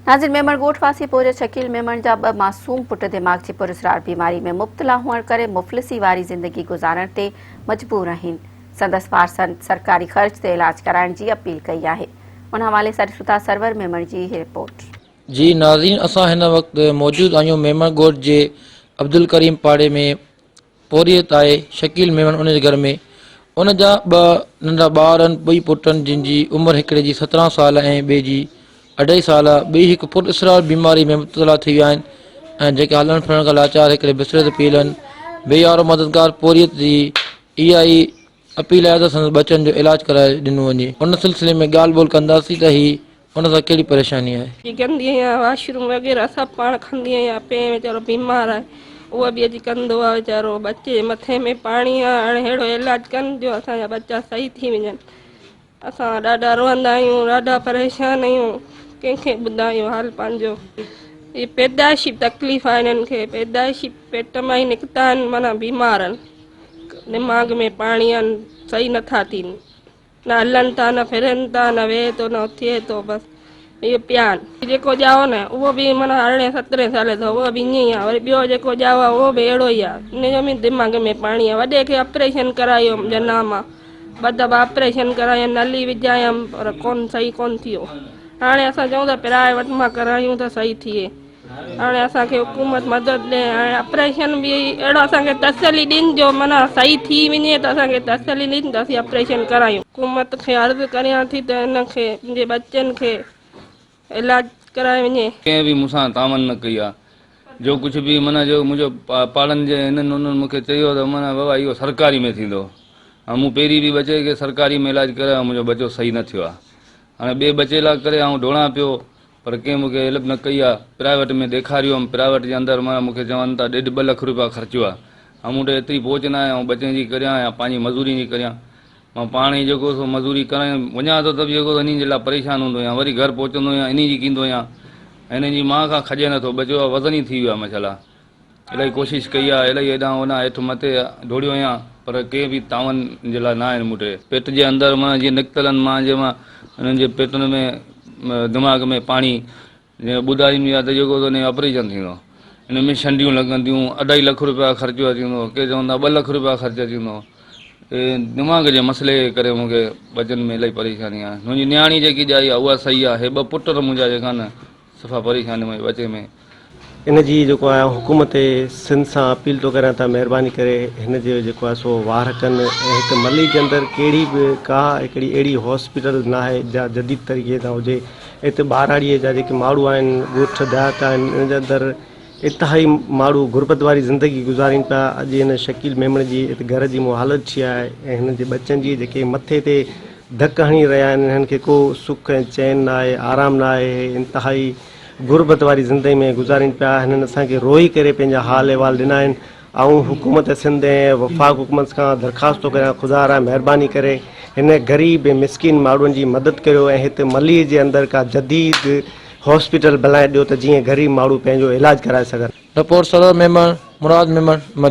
ناظر ميمڻ ڳوٺ واسي پورهيت شڪيل ميمڻ جا ٻه معصوم پٽ دماغ جي پراسرار بيماري ۾ مبتلا هئڻ ڪري مفلسي واري زندگي گذارڻ تي مجبور آهن سندس وارثن سرڪاري خرچ تي علاج ڪرائڻ جي اپيل ڪئي آهي ان حوالي سان ڏسون ٿا سرور ميمڻ جي هي رپورٽ. جي ناظرين اسان هن وقت موجود آهيون ميمڻ ڳوٺ جي عبدالڪريم پاڙي ۾ پورهيت آهي شڪيل ميمڻ ان جي گهر ۾ ان جا ٻه ننڍا ٻار آهن ٻئي پٽ آهن جن جي عمر هڪڙي جي 17 سال ۽ ٻئي جي اڍائي سال آهي ٻئي هڪ پر اسرار بيماري ۾ مبتلا ٿي ويا آهن ۽ جيڪي هلڻ ڦرڻ کان لاچار هڪڙي بستري تي پيل آهن بي يارو مددگار پورهيت جي اها ئي اپيل آهي ته سندس ٻچن جو علاج ڪرائي ڏنو وڃي. ان سلسلي ۾ ڳالهه ٻولهه ڪنداسين ته هي ان سان ڪهڙي پريشاني آهي. جي ڪندي آهيان واش روم وغيره سڀ پاڻ کندي آهيان پيء ويچارو بيمار آهي اهو به اچي ڪندو آهي ويچارو ٻچي جي مٿي ۾ پاڻي آهي هاڻي اهڙو علاج ڪن جو اسان جا ٻچا صحيح ٿي وڃن اسان ڏاڍا روئندا آهيون ڏاڍا پريشان آهيون ڪنهن کي ٻڌايون حال پنهنجو هي پيدائشي تڪليف آهي هنن کي پيدائشي پيٽ مان ئي نڪتا آهن معنيٰ بيمار آهن دماغ ۾ پاڻي آهن صحيح نٿا ٿين نه هلن ٿا نه ڦرن ٿا نه ويهي ٿو نه اٿئي ٿو بس اهي پيا آهن. جيڪو ڄائو نه اهو به معنيٰ ارڙهين سترهين سالي اٿو اهو به ائين ئي آهي وري ٻيو جيڪو ڄائو آهي اهو به اهڙو ئي آهي ان جو به دماغ ۾ پاڻي آهي وڏي کي آپريشن ڪرايو جناح مان ٻه دفعا آپريشن ڪرايم نلي وجهايم پر ڪون صحيح ڪون ٿيو هاڻي اسان چئون ٿا پرائيوٽ مان ڪرايون ته صحيح ٿئي. هاڻي اسان کي حڪومت مدد ڏي ۽ آپريشن به اهڙو اسان کي تسلي ڏين جو معنيٰ صحيح ٿي وڃي ته اسان کي تسلي ڏين ته اسين آپريشن ڪرايون. حڪومت کي عرض ڪريان ٿي ته ان کي منهنجي ٻچن کي علاج ڪرايو وڃي. ڪنهن به مون سان تعاون نه ڪئي آ جو ڪجهه به معنيٰ جو منهنجو پاڙن جي هنن انهن مون کي چيو ته معنيٰ بابا اهو سرڪاري ۾ ٿيندو ۽ مون پهرين به ٻچي کي سرڪاري ۾ علاج ڪرايو منهنجو ٻچو صحيح نه ٿيو آ هاڻي ٻئي ٻچي لاء ڪري آئون ڊوڙان پيو پر ڪنهن مون کي هيلپ نه ڪئي آ، پرائيوٽ ۾ ڏيکاريو هيم، پرائيوٽ جي اندر معنيٰ مون کي چون ٿا ڏيڍ ٻه لک روپيا خرچيو آ، ۽ مون وٽ ايتري پهچ ناهي آئون ٻچن جي ڪريان يا پنهنجي مزوري جي ڪريان، مان پاڻ ئي جيڪو سو مزوري ڪرڻ وڃان ٿو ته به جيڪو سو انهي جي لاء پريشان هوندو آهيان، وري گهر پهچندو آهيان انهي جي ڪيندو آهيان ۽ انهن جي مان کان کڄي نٿو، ٻچو آ وزن ئي ٿي ويو آ ماشاءالله. الائي ڪوشش ڪئي آ، الائي هيڏانهن هوڏانهن هيٺ مٿي ڊوڙيو آهيان، پر ڪنهن به تعاون جي لاء نه آهن مون ٽي. پيٽ جي اندر مان جيئن نڪتل آهن مان جي مان انهن جي پيٽن ۾ دماغ ۾ پاڻي جيئن ٻڌائيندي آ ته جيڪو ته ان جو آپريشن ٿيندو ان ۾ شنڊيون لڳنديون اڍائي لک روپيا خرچ اچي ويندو ڪي چون ٿا ٻه لک روپيا خرچ اچي ويندو دماغ جي مسئلي جي ڪري مون کي ٻچن ۾ الائي پريشاني آهي منهنجي نياڻي جيڪي ڄائي آ اها صحيح آ هي ٻه پٽ ته منهنجا جيڪا نه صفا پريشاني منهنجي ٻچي ۾. ان جي جيڪو آهي حڪومت سنڌ سان اپيل ٿو ڪريان ته مهرباني ڪري هن جي جيڪو آهي سو واهر ڪن ۽ هت ملي جي اندر ڪهڙي به ڪا هڪڙي اهڙي هاسپيٽل ناهي جا جديد طريقي سان هجي هت ٻهراڙي جا جيڪي ماڻهو آهن ڳوٺ ديهات آهن ان جي اندر انتهائي ماڻهو غربت واري زندگي گذارين پيا اڄ هن شڪيل ميمڻ جي هت گهر جي مون حالت ٿي آهي ۽ هن جي ٻچن جي جيڪي مٿي تي ڌڪ هڻي رهيا آهن انهن کي ڪو سک ۽ چين نه آهي آرام نه آهي هي انتهائي غربت واري زندگي ۾ گذارين پيا هنن اسان کي روئي ڪري پنهنجا حال احوال ڏنا آهن آئون حڪومت سنڌ ۽ وفاق حڪومت کان درخواست ٿو ڪريان خدا را مهرباني ڪري هن غريب ۽ مسڪين ماڻهن جي مدد ڪريو ۽ هت ملير جي اندر ڪا جديد هاسپيٽل بنائي ڏيو ته جيئن غريب ماڻهو پنهنجو علاج ڪرائي سگهن. رپورٽ سرور ميمڻ، مراد ميمڻ، ملير.